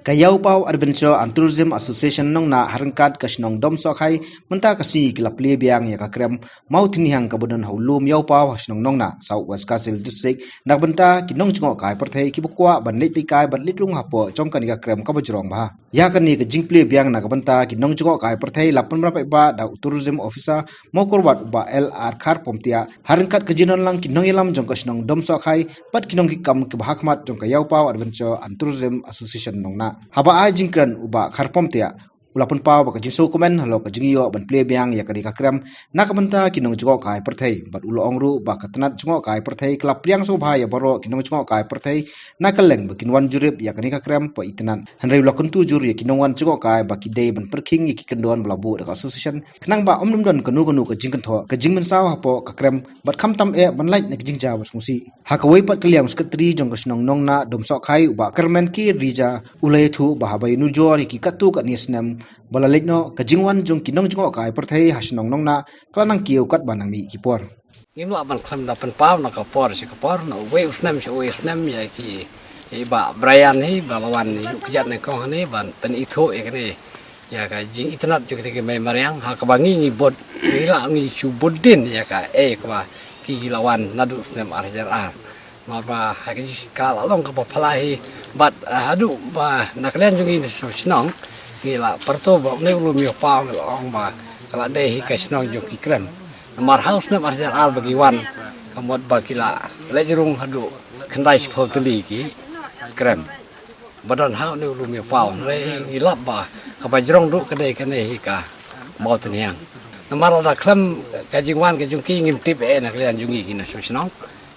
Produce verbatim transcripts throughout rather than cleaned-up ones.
Ka Ïawpaw Adventure and Tourism Association Nongnah ha ryngkat ka shnong Domsohkhai mynta ka sngi ki la plie biang ïa ka krem Mawtynhiang kaba don ha u lum Ïawpaw ha shnong Nongnah, South West Khasi Hills District, na ka bynta ki nongjngohkai pyrthei kiba kwah ban leit peit kai bad leit rung hapoh jong kane ka krem kaba jrong bha. Ïa kane ka jingplie biang na ka bynta ki nongjngohkai pyrthei la pynbna paidbah da u Tourism Officer Mawkyrwat u Bah L R Kharpom Tiah, ha ryngkat ka jingdon lang ki nongïalam jong ka shnong Domsohkhai bad ki nongkitkam kiba ha khmat jong ka Ïawpaw Adventure and Tourism Association Nongnah. Haba ai jingkren u Bah Kharpom Tiah u la pynpaw ba ka jingsngewkmen halor ka jingïoh ban plie biang ïa kane ka krem na ka bynta ki nongjngohkai pyrthei, bad u la ong ruh ba ka tnat jngohkai pyrthei ka la pdiang sngewbha ïa baroh ki nongjngohkai pyrthei na kylleng ba kin wan jurip ïa kane ka krem ba itynnad. Hynrei u la kyntu jur ïa ki nongwan jngohkai ba ki dei ban pyrkhing ïa ki kyndon ba la buh da ka association, khnang ba ym don kano kano ka jingkynthoh, ka jingmynsaw hapoh ka krem, bad khamtam eh ban lait na ka jingjia bad sngewsih. Ha kawei pat ka liang, u Secretary jong ka shnong Nongnah Domsohkhai u Bah Kyrmen K Rija u la ïathuh ba haba ïanujor ïa ki katto katne snem ba la leit noh, ka jingwan jong ki nongjngohkai pyrthei ha shnong Nongnah ka la nang kiew katba nang mih ki por. Ngim lah ban khlem da pynpaw na ka por sha ka por, na uwei u snem sha uwei u snem, ïa ki, ïa i Bah Brian hi ba la wan ïa u kjat nyngkong hangne ban pynithuh ïa kane, ïa ka jingitynnad jong kine ki mei mariang, ha kaba ngi ngi bud, ngi lah ngi shu bud dien ïa kaei kaba ki la wan naduh snem ar hajar ar. Namar ba ha ka jingshim ka la long kaba phylla hi, bad, ah, haduh ba na ka liang jong ngi na shnong, ngi la pyrto ba une u lum Ïawpaw ngi la ong ba ka la dei hi ka shnong jong ki krem. Namar ha u snem ar hajar ar ba ngi wan, ka mut ba ki la leit rung haduh khyndai shiphew tylli ki krem ba don ha une u lum Ïawpaw. Hynrei ngi lap ba kaba jrong ruh ka dei kane hi ka Mawtynhiang. Namar lada khlem ka jingwan ka jong ki, ngim tip eh na ka liang jong ngi ki nongshong shnong.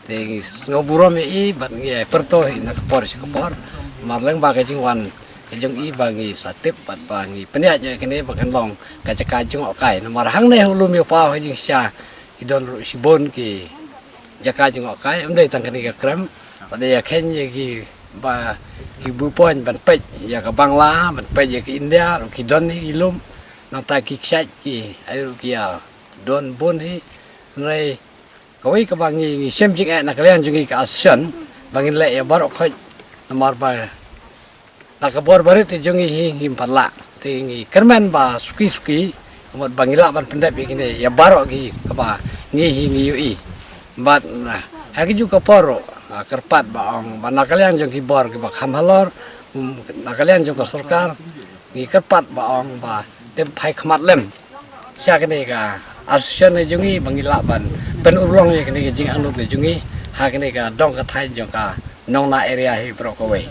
Te ngi sngew burom ïa i bad ngi ïa pyrto hi na ka por sha ka por. Namar lyngba ka jingwan ka jong i ba ngi sa tip bad ba ngi pynïaid ïa kane ba kan long ka jaka jngohkai. Namar hangne ha u lum Ïawpaw ha jingshisha ki don ruh shibun ki jaka jngohkai, ym dei tang kane ka krem. Lada ïa kheiñ ïa ki ba ki viewpoint ban peit ïa ka Bangla, ban peit ïa ka India ruh ki don hi ki lum. Nangta ki kshaid ki ai ruh ki ïa don bun hi. Hynrei kawei kaba ngi, ngi shem jingeh na ka liang jong ngi ka association ba ngin leh ïa baroh khoit, namar ba na ka bor barit jong ngi hi ngim pat lah. Te ngi kyrmen ba suki suki, mut ba ngi lah ban pyndep ïa kine ïa baroh ki kaba ngi hi ngi ïohi. Bad, ah, ha kajuh ka por ruh, ah, kyrpad ba ong ba na ka liang jong ki bor kiba kham halor, um, na ka liang jong ka sorkar, ngi kyrpad ba ong ba te phai khmat lem sha kane ka association ka jong ngi ba ngi lah ban pynurlong ïa kane ka jingangnud ka jong ngi ha kane ka dong ka thaiñ jong ka Nongnah area hi baroh kawei.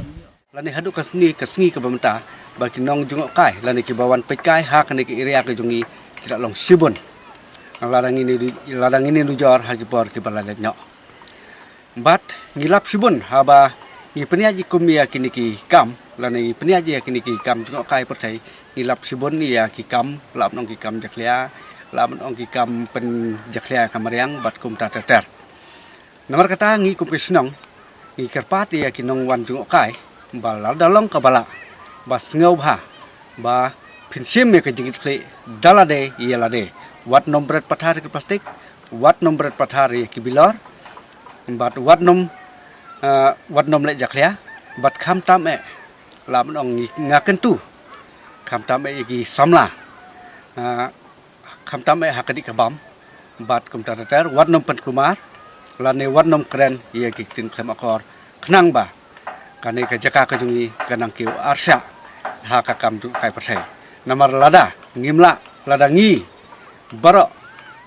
Lane haduh ka sngi, ka sngi kaba mynta ba ki nongjngohkai lane kiba wan peit kai ha kane ka area ka jong ngi ki la long shibun. Lada ngin ïa, lada ngin ïanujor ha ki por kiba la leit noh. Bad ngi lap shibun haba ngi pynïaid ïa kum ïa kine ki kam, lane ngi pynïaid ïa kine ki kam jngohkai pyrthei, ngi lap shibun ïa ki kam, lah ban ong ki kam jakhlia, lah ban ong ki kam pynjakhlia ka mariang bad kumta ter ter. Namar kata ngi kum ki shnong ngi kyrpad ïa ki nongwan jngohkai ba lada long kaba lah, ba sngewbha ba phin shim ïa ka jingkitkhlieh da lade ïa lade. Wat nym bret pathar ïa ki plastik, wat nym bret pathar ïa ki bilor, bad wat nym, eh, wat nym leh jakhlia, bad khamtam eh, lah ban ong ngi, nga kyntu, khamtam eh ïa ki samla, eh, khamtam eh ha ka dih ka bam, bad kumta ter ter, wat nym pynkulmar lane wat nym kren ïa ki ktien khlem akor, khnang ba kane ka jaka ka jong ngi ka nang kiew arshah ha ka kam jngohkai pyrthei. Namar lada ngim lah, lada ngi baroh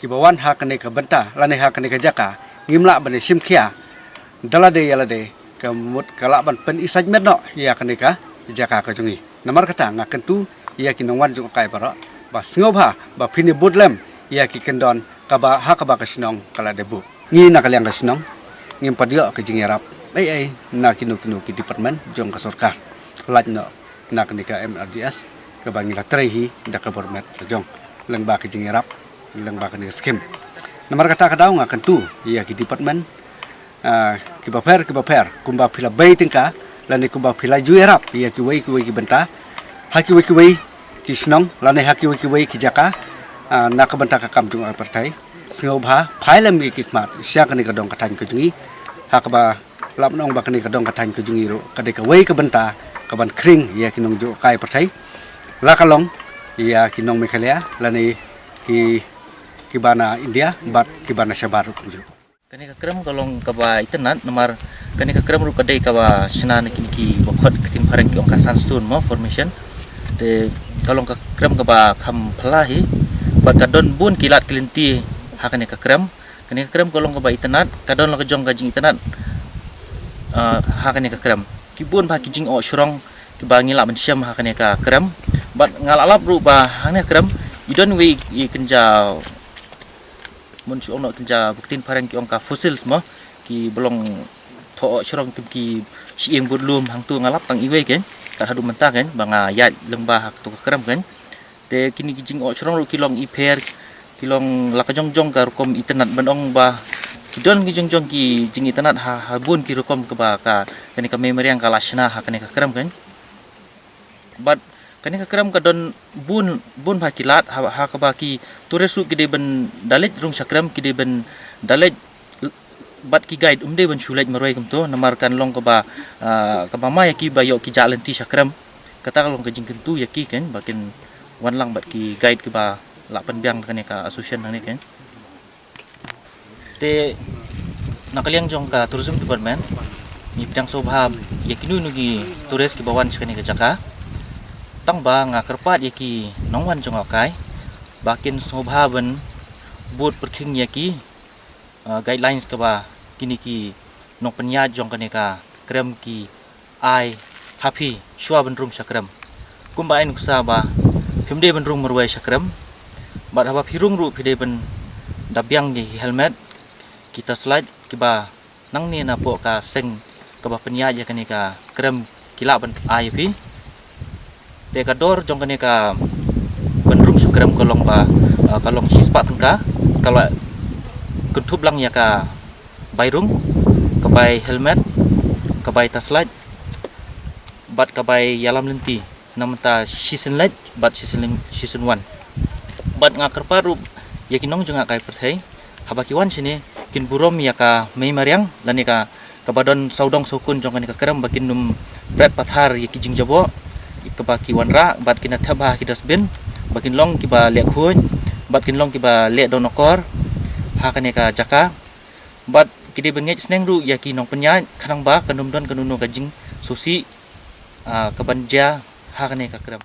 kiba wan ha kane ka bynta lane ha kane ka jaka ngim lah ban ïa shim khia da lade ïa lade, ka mut ka lah ban pynisaid met noh ïa kane ka jaka ka jong ngi. Namar kata nga kyntu ïa ki nongwan jngohkai baroh ba sngewbha ba phin ïa bud lem ïa ki kyndon kaba ha kaba ka shnong ka la dei buh. Ngi na ka liang ka shnong ngim pat ïoh ka jingïarap ei ei na kino kino ki department jong ka sorkar, lait noh na kane ka M R D S kaba ngi la trei hi da ka bor met la jong, lyngba ka jingïarap, lyngba kane ka skim. Namar kata ka daw nga kyntu ïa ki department, ah, kiba pher kiba pher, kumba phi la bei tyngka lane kumba phi la ju ïarap ïa kiwei kiwei ki bynta ha kiwei kiwei ki shnong lane ha kiwei kiwei ki jaka, ah, na ka bynta ka kam jngohkai pyrthei, sngewbha phai lem ïa ki khmat sha kane ka dong ka thaiñ ka jong ngi, ha kaba lah ban ong ba kane ka dong ka thaiñ ka jong ngi ruh ka dei kawei ka bynta Ka ban khring ïa ki nongjuh kai pyrthei, la ka long ïa ki nong Meghalaya lane ki, ki ba na India bad ki ba na shabar ruh kumjuh. Kane ka krem ka long kaba itynnad namar kane ka krem ruh ka dei kaba shna na kine ki ba khot ktien phareng ki ong ka sandstone mo formation. Te ka long ka krem kaba kham phylla hi bad ka don bun ki lad ki lynti ha kane ka krem. Kane ka krem ka long kaba itynnad, ka don la ka jong ka jingitynnad, ah, ha kane ka krem. Ki bun bha ki jingoh shrong kiba ngi lah ban shem ha kane ka krem. Bad nga lah lap ruh ba ha kane ka krem i don wei i kynja, mun shu ong noh kynja ba ktien phareng ki ong ka fossils mo, ki ba long thoh shrong kim ki shyieng bud lum hangtu. Nga lap tang iwei kein, kat haduh mynta kein ba nga ïaid lyngba ha kato ka krem kein. Te kine ki jingoh shrong ruh ki long i pher, ki long la ka jong jong ka rukom itynnad ban ong ba ki don ki jong jong ki jingitynnad ha, ha bun ki rukom kaba ka, kane ka mei mariang ka la shna ha kane ka krem kein. Bad kane ka krem ka don bun, bun bha ki lad ha, ha kaba ki tourist ruh ki dei ban da leit rung sha krem, ki dei ban da leit bad ki guide, um dei ban shu leit marwei kumto namar kan long kaba, ah, kaba ma ïa ki ba ïoh ki jah lynti sha krem. Kata ka long ka jingkyntu ïa ki kein ba kin wan lang bad ki guide kiba lah pynbiang da kane ka association hangne kein. Te na ka liang jong ka tourism department ngi pdiang sngewbha ïa kino kino ki tourist kiba wan sha kane ka jaka. Tang ba nga kyrpad ïa ki nongwan jong nga kai ba kin sngewbha ban bud pyrkhing ïa ki, ah, guidelines kaba kine ki nongpynïaid jong kane ka krem ki ai ha phi shuwa ban rung sha krem. Kumba ai nuksa ba phim dei ban rung marwei sha krem. Bad haba phi rung ruh phi dei ban da biang ki helmet, ki torchlight kiba nangne napoh ka seng kaba pynïaid ïa kane ka krem ki lah ban ai ïa phi. Te ka dor jong kane ka ban rung sha krem ka long ba, ah, ka long shispah tyngka, ka la kynthup lang ïa ka bai rung, ka bai helmet, ka bai torchlight bad ka bai ïalam lynti. Na mynta shisien leit bad shisien, shisien wan. Bad nga kyrpad ruh ïa ki nong jong nga kai pyrthei haba ki wan shane kin burom ïa ka mei mariang lane ka, kaba don sawdong sawkun jong kane ka krem ba kin ym pret pathar ïa ki jingjaboh kaba ki wanrah bad kin da thep ha ki dustbin ba kin long kiba leh khuid bad kin long kiba leh don akor ha kane ka jaka. Bad ki dei ban ngeit sneng ruh ïa ki nongpynïaid khnang ba kan ym don kano kano ka jingsngewsih, ah, ka ban jia ha kane ka krem.